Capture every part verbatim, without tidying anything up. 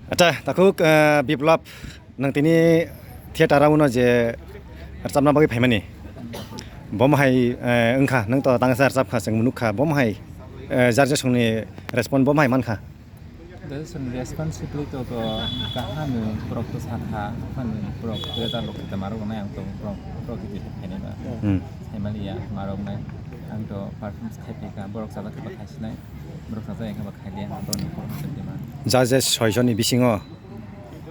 Acha, takhuk, eh, Biplab, nang tini theater o no je rwchapna bagwi phaimani. Bo mohai, eh, wngkha, nang to tangsa rwchapkha, chwng nukha, bo mohai, eh, jar jesongni respond bo mohai mankha. Jar jesongni responsibility to, to kaham ni borok to sakha, kaham ni borok to jar lok kita maro nai ang to borok, borok kiti khainai ba. Hmm. Saimaliya maro nai ang to performance khai phaikha, borok sajak khe ba khaisinai, borok sajak khe ba khailia, ang to ni borok sajak khe ba. Jar je soi jonni bisingo,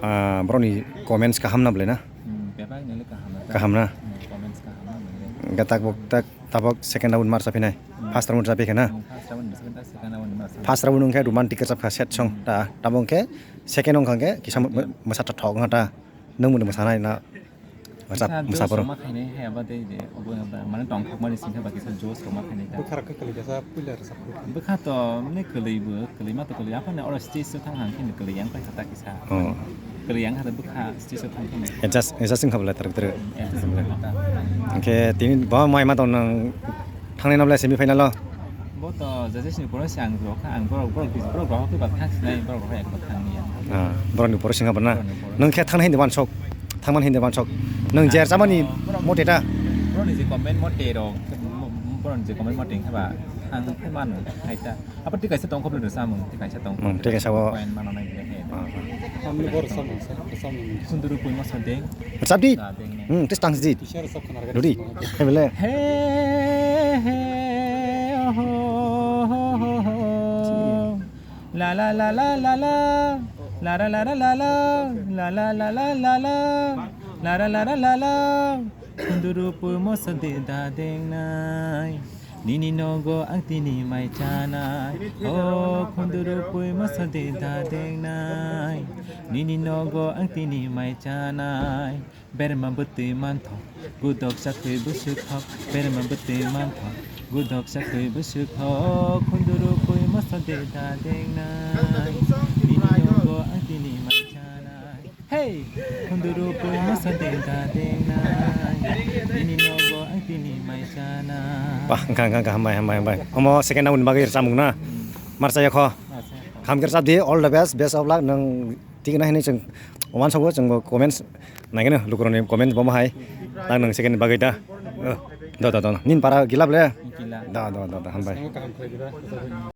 ah, borokni comments kaham na belai na? Hmm, bebak nile kaham na. Kaham na? Hmm, comments kaham na nile. Hingke tabok, tak, tabok second round mar saphinai. Hmm. First round saphi khana. Hmm, first round ni second, second round ni mar saphi. First round wngkhe romantic rwchapkha, sad song. Hmm. Ta, tabok hingke second wngkha hingke kisa mo-, mo-, mosa ta thok wngkha ta. Nwng muni mosanai na? What's up, kisa mosa josh borok? Rok ma khainai hai abo tei de, obo abo mane tongthokmani singkhe ba kisa josh rok ma khainai ta. Bwkha rok khe kwlwi khe sa puila rwchapkha. Bwkha to mane kwlwi bo, kwlwi ma to kwlwi, aphano oro stage o thang hang khe kwlwi yang paikha ta kisa. Oh. Kwlwi yang kha ta bwkha stage o thang khe. Adjust, adjust wngkha bwlai tarwk tarwk. Adjust wngkha ta. Hingkhe tini bo mai ma tong nang thangnai no bwlai semi final o? Bo to J J C ni poro se ang rok kha, ang borok, borok, borok rohor khe ba thang sinai, borok rohor ekbar thang ya. Ah, borok ni poro singha bana. Borok ni poro. Nwng khe thang hindi bansok, thang man hindi bansok. Nwng jer chamani mote ta. Borok ni je comment mote rok, borok ni je comment mote khe ba thang khe mano, hai ta. Apa twi kaisa tong kho bwlwi samung, twi kaisa tong kho. Hmm, twi kaisa o. Point mano nai bwlwi he. Ah, ah. Samni bor samung, samung. Khunduru pui mosa deng. Rwchap di. Da deng ne. Hmm, twi tang si di. Kisa rwchap khana rwgani. Rudi. Samung. Hai bele. He, he, oh, ho, ho, ho, ho. La, la, la, la, la, la. La, la, la, la, la, la. La, la, la, la, la, la. La, la, la, la, la, la. Khunduru pui mosa de da deng nai. Nini nogo ang tini mai chanai. O khunduru pui mosa de da deng nai. Nini nogo ang tini mai chanai. Berma bwtwi manthok, gudok chakhwi bwswk thok. Berma bwtwi manthok, gudok chakhwi bwswk thok. Khunduru pui mosa de da deng nai. Nini nogo ang tini mai chanai. Hey! Khunduru pui mosa de da deng nai. Nini nogo ang tini mai chanai. Bah, wngkha, wngkha, wngkha, hambai, hambai, hambai. Omo second round ni bagwi rwchapmung na? Hmm. Mar chaya kho. Mar chaya kho. Kaham khe rwchap di, all the best, best of luck. Nwng thik na hinwi chwng uansukgo, chwngbo comments naikhe no, lukurokni comments bo mohai. Tak nwng second ni bagwi da. Oh, da, da, da, da. Nini para gila ble? Gila. Da, da, da, da, hambai. Ang kaham khlai di ba?